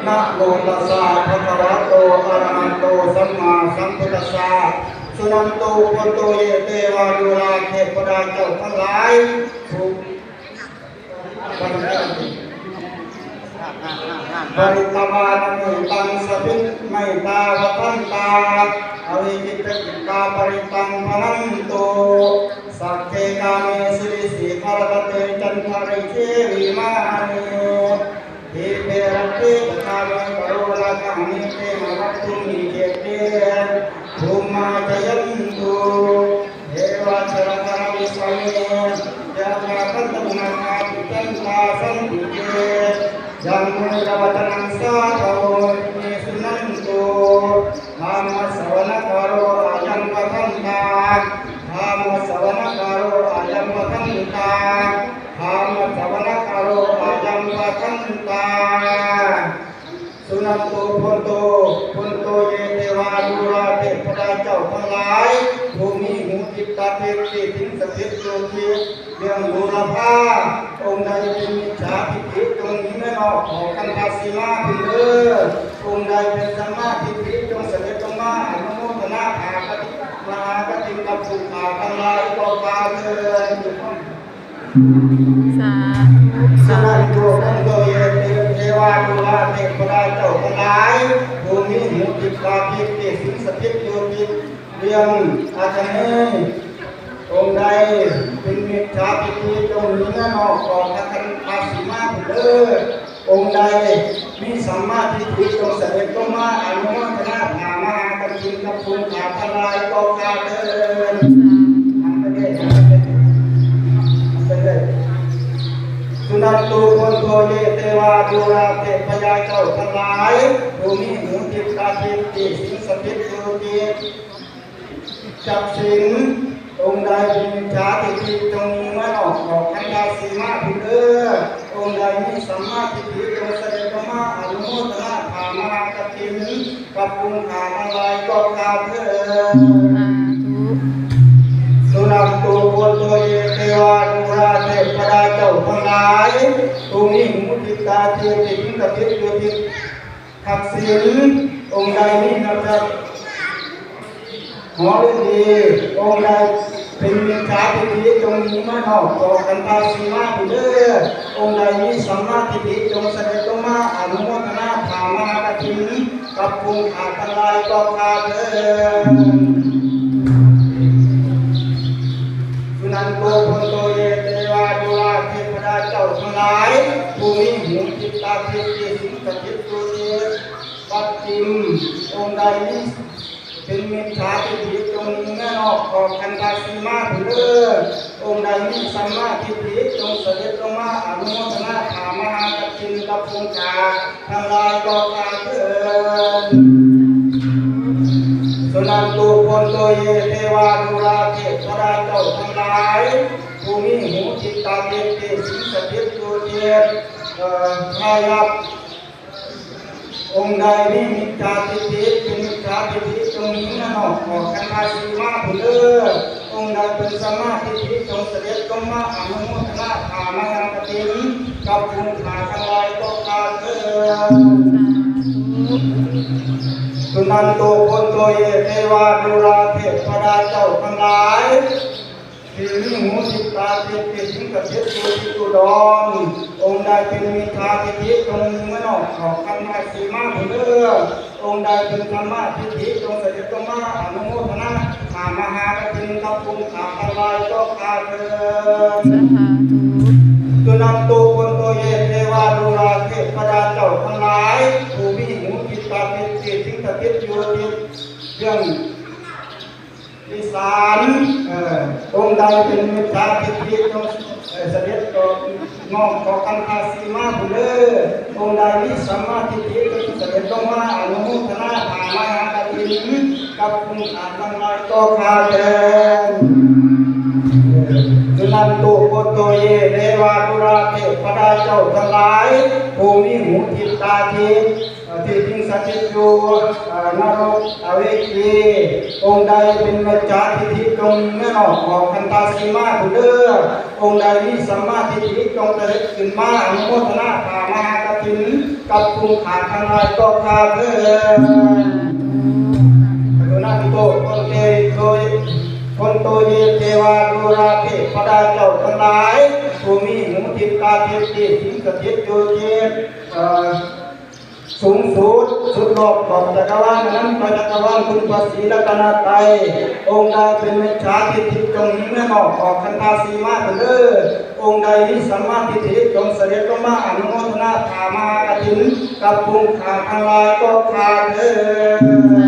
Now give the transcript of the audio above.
ນະໂມຕັດສະ ພະຄະວະໂຕ ອະລະຫະໂຕ ສຳມາສຳພຸດທັດສະ ສຸນັນຕຸ ໂພນຕຸ ເຢ ເທວາ ດູລາເທບພະດາເຈົ້າທັງຫຼາຍ ຜູ້ ປະລິດຕະວານະເມຕັງ ສະພິດ ໄມຕາວັດທັນຕາ ອະວິກິດຕະກິດຕາ ປະລິດຕັງ ພະນັນຕຸ ສັກເຂ ກາເມສຸ ວິເສຂະລະຕະເຕ ຈັນທະລິເຊ ວິມານີ ດີເປຣະເທຈະຄາເມ ກະໂລລະກະຫະເນ ເທມະວັດຖຸມະນີ ເຂເຕ ພູມມາຈະຍັນຕຸ ເທວາຈະລະທະລະວິສະເມ ຍະຖາຄັນຕະມະນາຄາ ຕິດຕັນຕາສັນຕິເກ ຍັງມຸນະວັດຕະນັງ ສາທະໂວ ເມສຸນັນຕຸ ທຳມະສະວະນະກາໂລ ອາຍັງປະທັນຕາ ທຳມະສະວະນະກາໂລ ອາຍັງປະທັນຕາ ທຳມະສະວະນະກາໂລ ອາຍັງປະທັນຕາ ສຸນັນຕຸ ໂພນຕຸ ໂພນຕຸ ເຢ ເທວາ ດູລາເທບພະດາເຈົ້າທັງຫຼາຍ ຜູ້ມີຫູທິບຕາທິບ ທີ່ສິງສະຖິດຢູ່ທີ່ ເບື້ອງບູລະພາ ອົງໃດເປັນມິດຈາທິດຖິ ຈົ່ງໜີເມືອນອກ ຂໍຄັນທະສີມາພຸ້ນເດີ ອົງໃດເປັນສຳມາທິດຖິ ຈົ່ງສະເດັດລົງມາ ອະນຸໂມທະນາ ພາກະຖິນ ມະຫາກະຖິນ ກັບຜູ້ຂ້າທັງຫຼາຍກໍຂ້າເທີ້ນ. ສາທຸ ສາທຸ ໂຕເຍ ເທວາ ດູລາເທພະດາເຈົ້າທັງຫຼາຍ ຜູ້ມີຫູທິບຕາທິບ ທີ່ສິງສະຖິດຢູ່ທີ່ເບື້ອງອາຄະເນ ອົງໃດເປັນມິດຈາທິດຖິ ຈົ່ງໜີເມືອນອກ ຂໍຄັນທະສີມາພຸ້ນເດີ ອົງໃດມີສຳມາທິດຖິ ຈົ່ງສະເດັດລົງມາ ອະນຸໂມທະນາ ພາມະຫາກະຖິນ ກັບຜູ້ຂ້າທັງຫຼາຍກໍຂ້າເທີ້ນ ສາທຸ ຫັນໄປເລີຍ ຫັນໄປເລີຍ ສຸນັນຕຸ ໂພນຕຸ ເຢ ເທວາ ດູລາເທພະດາເຈົ້າທັງຫຼາຍ ຜູ້ມີຫູທິບຕາທິບ ທີ່ສິງສະຖິດຢູ່ທີ່ ຈັກສິນ ອົງໃດເປັນມິດຈາທິດຖິ ຈົ່ງໜີເມືອນອກ ຂໍຄັນທະສີມາພຸ້ນເດີ ອົງໃດມີສຳມາທິດຖິ ຈົ່ງສະເດັດລົງມາ ອະນຸໂມທະນາ ພາມະຫາກະຖິນ ກັບຜູ້ຂ້າທັງຫຼາຍກໍຂ້າເທີ້ນ ສາທຸ ສຸນັນຕຸ ໂພນຕຸ ເຢ ເທວາ ດູລາເທພະດາເຈົ້າທັງຫຼາຍ ຜູ້ມີຫູທິບຕາທິບ ທີ່ສິງສະຖິດຢູ່ທີ່ ທັກສິນ ອົງໃດມີນາມຈັກ ຫໍລິນດີ ອົງໃດເປັນມິດຈາທິດຖິ ຈົ່ງໜີເມືອນອກ ຂໍຄັນທະສີມາພຸ້ນເດີ ອົງໃດມີສຳມາທິດຖິ ຈົ່ງສະເດັດລົງມາ ອະນຸໂມທະນາ ພາມະຫາກະຖິນ ກັບຜູ້ຂ້າທັງຫຼາຍກໍຂ້າເທີ້ນ ສຸນັນຕຸ ໂພນຕຸ ເຢ ເທວາ ດູລາເທພະດາເຈົ້າທັງຫຼາຍ ຜູ້ມີຫູທິບຕາທິບ ທີ່ສິງສະຖິດຢູ່ທີ່ ປັດຈິມ ອົງໃດມີ ເປັນມິດຈາທິດຖິ ຈົ່ງໜີເມືອນອກ ຂໍຄັນທະສີມາພຸ້ນເດີ ອົງໃດມີສຳມາທິດຖິ ຈົ່ງສະເດັດລົງມາ ອະນຸໂມທະນາ ພາມະຫາກະຖິນ ກັບຜູ້ຂ້າທັງຫຼາຍກໍຂ້າເທີ້ນ ສຸນັນຕຸ ໂພນຕຸ ເຢ ເທວາ ດູລາເທພະດາເຈົ້າທັງຫຼາຍ ຜູ້ມີຫູທິບຕາທິບ ທີ່ສິງສະຖິດຢູ່ທີ່ ເອີ ພາຍັບ ອົງໃດມີມິດຈາທິດຖິ ເປັນມິດຈາທິດຖິ ຈົ່ງໜີເມືອນອກ ຂໍຄັນທະສີມາພຸ້ນເດີ ອົງໃດເປັນສຳມາທິດຖິ ຈົ່ງສະເດັດລົງມາ ອະນຸໂມທະນາ ພາມະຫາກະຖິນ ກັບຜູ້ຂ້າທັງຫຼາຍກໍຂ້າເທີ້ນ ສາທຸ ສຸນັນຕຸ ໂພນຕຸ ເຢ ເທວາ ດູລາເທພະດາເຈົ້າທັງຫຼາຍ ທີ່ມີຫູທິບຕາທິບ ທີ່ສິງສະຖິດຢູ່ທີ່ອຸດອນ ອົງໃດເປັນມິດຈາທິດຖິ ຈົ່ງໜີເມືອນອກ ຂໍຄັນທະສີມາພຸ້ນເດີ ອົງໃດເປັນສຳມາທິດຖິ ຈົ່ງສະເດັດລົງມາ ອະນຸໂມທະນາ ພາມະຫາກະຖິນ ກັບຜູ້ຂ້າທັງຫຼາຍກໍຂ້າເທີ້ນ ສາທຸ ສຸນັນຕຸ ໂພນຕຸ ເຢ ເທວາ ດູລາເທພະດາເຈົ້າທັງຫຼາຍ ຜູ້ມີຫູທິບຕາທິບ ທີ່ສິງສະຖິດຢູ່ທີ່ເບື້ອງ ອີສານ ເອີ ອົງໃດເປັນມິດຈາທິດຖິ ຈົ່ງ ເອີ ສະເດັດອອກ ນ້ອມຂໍຄັນທະສີມາພຸ້ນເດີ ອົງໃດມີສຳມາທິດຖິ ຈົ່ງສະເດັດລົງມາ ອະນຸໂມທະນາ ພາມະຫາກະຖິນ ກັບຜູ້ຂ້າທັງຫຼາຍກໍຂ້າເທີ້ນ ເອີ ສຸນັນຕຸ ໂພນຕຸ ເຢ ເທວາ ດູລາເທພະດາເຈົ້າທັງຫຼາຍ ຜູ້ມີຫູທິບຕາທິບ ທີ່ສິ່ງສະຖິດຢູ່ ເອີ ນະລົກ ອະເວຈີ ອົງໃດເປັນມິດຈາທິດຖິ ຈົ່ງເງື້ອນອກອອກຄັນທະສີມາພຸ້ນເດີ. ອົງໃດມີສຳມາທິດຖິ ຈົ່ງສະເດັດຂຶ້ນມາອະນຸໂມທະນາຜ້າມະຫາກະຖິນກັບກຸ່ມຂ້າທັງຫຼາຍກໍຂ້າເທີ້ນ. ໂຕນະໂຕ ໂຕເຕ ໂຕ ໂຕເຍ ເທວາ ດູລາເທບພະດາເຈົ້າທັງຫຼາຍ ຜູ້ມີຫູທິບຕາທິບ ທີ່ສິງສະຖິດຢູ່ທີ່ ເອີ ສູງສຸດ ສຸດຮອບຂອບຈັກກະວານ ອະນັນຕະຈັກກະວານ ຄຸນພະສີລັດຕະນະໄຕ ອົງໃດເປັນມິດຈາທິດຖິ ຈົ່ງເງື້ອນອກອອກຄັນທະສີມາພຸ້ນເດີ. ອົງໃດມີສຳມາທິດຖິ ຈົ່ງສະເດັດລົງມາອະນຸໂມທະນາຜ້າມະຫາກະຖິນກັບກຸ່ມຂ້າທັງຫຼາຍກໍຂ້າເທີ້ນ.